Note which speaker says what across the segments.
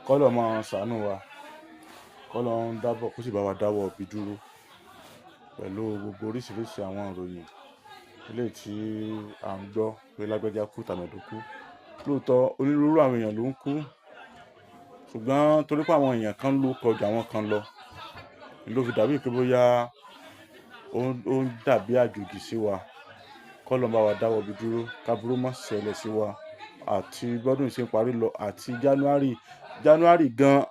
Speaker 1: Kọ́lọ́un máa ṣàánú wa, kọ́lọ́un dábọ̀ kó sì bá wa dáwọ́ ibi dúró pẹ̀lú gbogbo oríṣiríṣi àwọn ìròyìn eléyìí tí à ń gbọ́ pé lágbájá kú, tàmẹ̀dò kú. Lóòótọ́ onírúurú àwọn èèyàn ló ń kú, ṣùgbọ́n torí pé àwọn èèyàn kan ló kọjá àwọn kan lọ, ló fi dàbí pé bóyá ó ń dàbí àjòjì sí wa. Kọ́lọ́un bá wa dáwọ́ ibi dúró, káburú má ṣẹlẹ̀ sí wa. Àti bọ́dún yìí ṣe ń parí lọ àti January, January gan,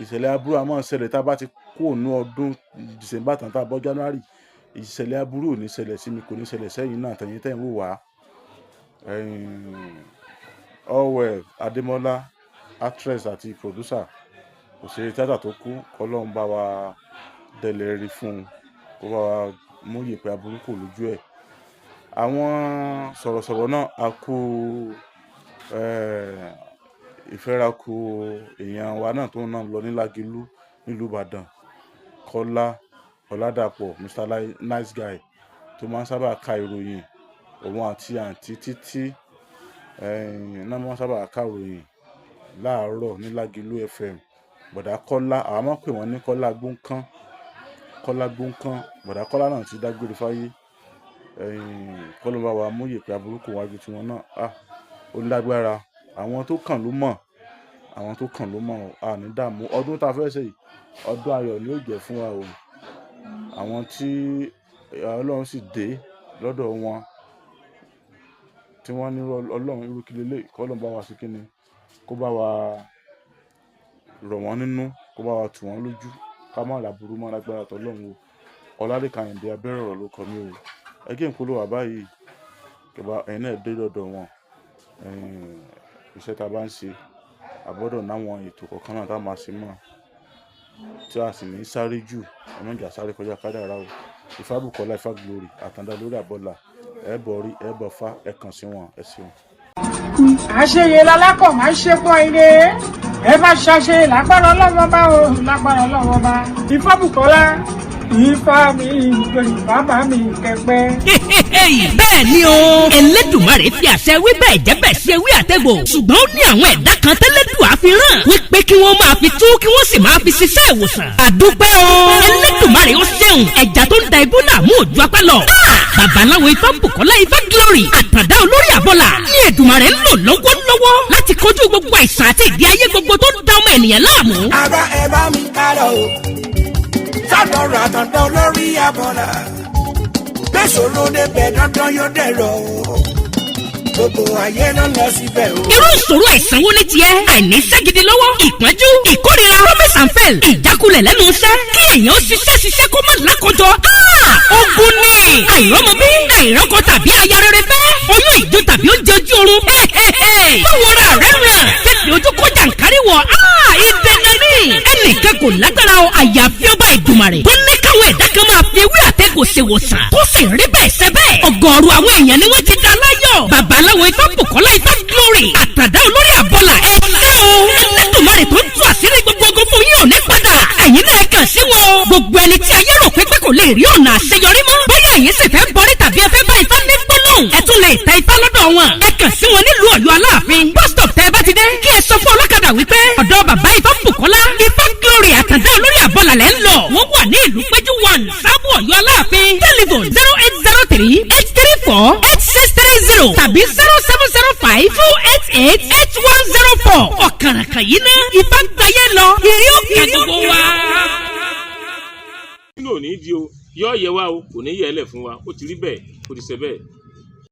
Speaker 1: ìṣẹ̀lẹ̀ aburú a máa ṣẹlẹ̀ tí a bá ti kúrò nínú ọdún December tán tá a bọ́ January. Ìṣẹ̀lẹ̀ aburú ò ní ṣẹlẹ̀ sí mi, kò ní ṣẹlẹ̀ sẹ́yìn náà àtẹ̀yin tẹ́ ń wò wá. Allwell Ademola, actress àti producer, òṣèré tíátà tó kú, kọ́lọ́un bá wa dẹlẹ̀ rí fún un, kó bá wa mú ìyèpẹ̀ aburú kúrò lójú ẹ̀. Àwọn sọ̀rọ̀sọ̀rọ̀ náà a kú, ìfẹ́ra kú èèyàn wa náà tó ń lọ ní Lágelú nílùú Ìbàdàn, Kọ́lá Ọládàpọ̀, Mr. Nice Guy tó máa ń sábà ka ìròyìn, òun àti àǹtí Títí, náà máa ń sábà ka ìròyìn láàárọ̀ ní Lágelú FM. Bọ̀dá Kọ́lá, àwa máa ń pè wọ́n ní Kọ́lá Gbóǹkan, Kọ́lá Gbóǹkan. Bọ̀dá Kọ́lá náà ti dágbére fáyé. Kọ́lọ́un bá wa mú ìyèpẹ̀ aburú kúrò wájú tiwọn náà. Ah, ó lágbára. Àwọn tó kàn ló mọ̀, àwọn tó kàn ló mọ̀. A ní dààmú. Ọdún tá a fẹ́ ṣe yìí, ọdún ayọ̀ ni ó jẹ́ fún wa o. Àwọn tí Ọlọ́run sì dé lọ́dọ̀ wọn, tí wọ́n ní Ọlọ́run irú kí lélẹ̀, kọ́lọ́un bá wa ṣe kíni, kó bá wa rọ̀ wọ́n nínú, kó bá wa tù wọ́n lójú, ká má ra burú mọ́ lágbára t'Ọlọ́run o. Ọlálékan Àyìndé Abẹ́rẹ́ ọ̀rọ̀ ló kọ mí o. Ẹ jẹ́ n polówó wá báyìí, kí bá ẹ̀yin náà dé lọ́dọ̀ wọn. Iṣẹ́ tí a bá ń ṣe, a gbọdọ̀ ní àwọn ètò kọ̀ọ̀kan náà tí a máa ṣe mọ́, tí a sì ní sáré jù. Ẹ má jà sáré kọjá kádàrá o. Ifábùkọ́lá Ifá Glory, Àtàndá lórí àbọ̀là, ẹ bọ̀ rí, ẹ bọ̀ fá, ẹ kàn sí wọn, ẹ ṣeun.
Speaker 2: Àṣeyẹ lalákọ̀ máa ń ṣe pọ̀ ire. Ẹ má ṣàṣe lágbára Ọlọ́wọ́ bá o, lágbára Ọlọ́wọ́ bá. Ifábùkọ́lá, Ifá mi ìgbèrú, bàbá mi kẹpẹ.
Speaker 3: Bẹ́ẹ̀ ni o, Elédùmarè fi àṣẹ wí bẹ́ẹ̀ jẹ́ bẹ́ẹ̀ ṣe wí àtẹ̀gbò, ṣùgbọ́n ó ní àwọn ẹ̀dá kan tẹ́lẹ̀dùà fi ràn wípé kí wọ́n máa fi tú, kí wọ́n sì máa fi ṣiṣẹ́ ìwòsàn. Àdúpẹ́ o, Elédùmarè, ó ṣeun. Ẹja tó ń da ibú náà mú òjú apá lọ. Babaláwo Ifábùkọ́lá Ifá Glory, Àtàndá olórí àbọ̀là ní Èdùmarè ń lò lọ́wọ́lọ́wọ́ láti kojú gbogbo àìsàn àti ìdí ayé gbogbo tó ń da ọmọ ènìyàn láàmú.
Speaker 4: Ara ẹ bá mi ká lọ o, sọ́dọ̀ Àtàndá olórí abọ́là. Gbèsòrò débẹ̀, dandan yóò dẹ̀rọ̀ o. Gbogbo ayé ló lọ síbẹ̀ o.
Speaker 3: Irú ìṣòro àìsàn wo ni tiẹ̀? Àìníṣẹ́ gidi lọ́wọ́, ìpọ́njú, ìkórira, promise and fail, ìjákulẹ̀ lẹ́nu iṣẹ́, kí èèyàn ó ṣiṣẹ́ ṣiṣẹ́ kó má lákòjọ. Ogun ni àìrọ́mọbí, àìrọ́kọ tàbí aya rere fẹ́, oyún ìjó tàbí oúnjẹ ojú oorun. Báwo ra rẹ̀ ràn fẹ́ẹ́ ojú kọjá nkárì wọ̀? Ìdẹ̀nà ni ẹnìkan kò lágbára o, àyàfi ọba Ìdùmarè tó ní káwọn ẹ̀dá kan máa fi ewé àtẹ̀gùn ṣèwòsàn, tó sì rí bẹ́ẹ̀ ṣe bẹ́ẹ̀. Ọ̀gọ̀ọ̀rọ̀ àwọn èèyàn ni wọ́n ti dá láyọ̀. Babaláwo Ifábùkọ́lá Ifá Glory, Àtàdá olórí àbọ̀là, ẹ ṣé o. Ẹlẹ́dùnmarè tó ń tú àṣírí gbogbo ogun fún yín ò ní padà. Ẹ̀yin náà kàn sí wọn. Gbogbo ẹni tí ayé rò pé kò lè rí ọ̀nà àṣeyọrí mọ́, bóyá ẹ̀yin sì fẹ́ bọrí tàbí ẹ fẹ́ bá Ifá ní gbólóhùn, ẹ tún lè tẹ Ifá lọ́dọ̀ wọn. Ẹ kàn sí wọn nílùú Ọ̀yọ́ Aláàfin bus stop. Tẹ́ ẹ bá ti dé, kí ẹ sọ fún ọlọ́kadà wípé ọ̀dọ̀ bàbá Ifábùkọ́lá Ifá Glory, Àtàndá olórí àbọ̀là lẹ́ ń lọ. Wọ́n wà ní ìlú Péjú 1, Sábò, Ọ̀yọ́ Aláàfin. Telephone 08038348630 tàbí 07052888104. Ọ̀kàràkàn yìí ná Ifá gbáyé lọ, ìrí òkè gbogbo wa.
Speaker 5: Nínú òní di o, yọ yẹ wá o, kò ní yẹ ẹ lẹ fún wa. Ó ti rí bẹ́ẹ̀, ó ti ṣe bẹ́ẹ̀.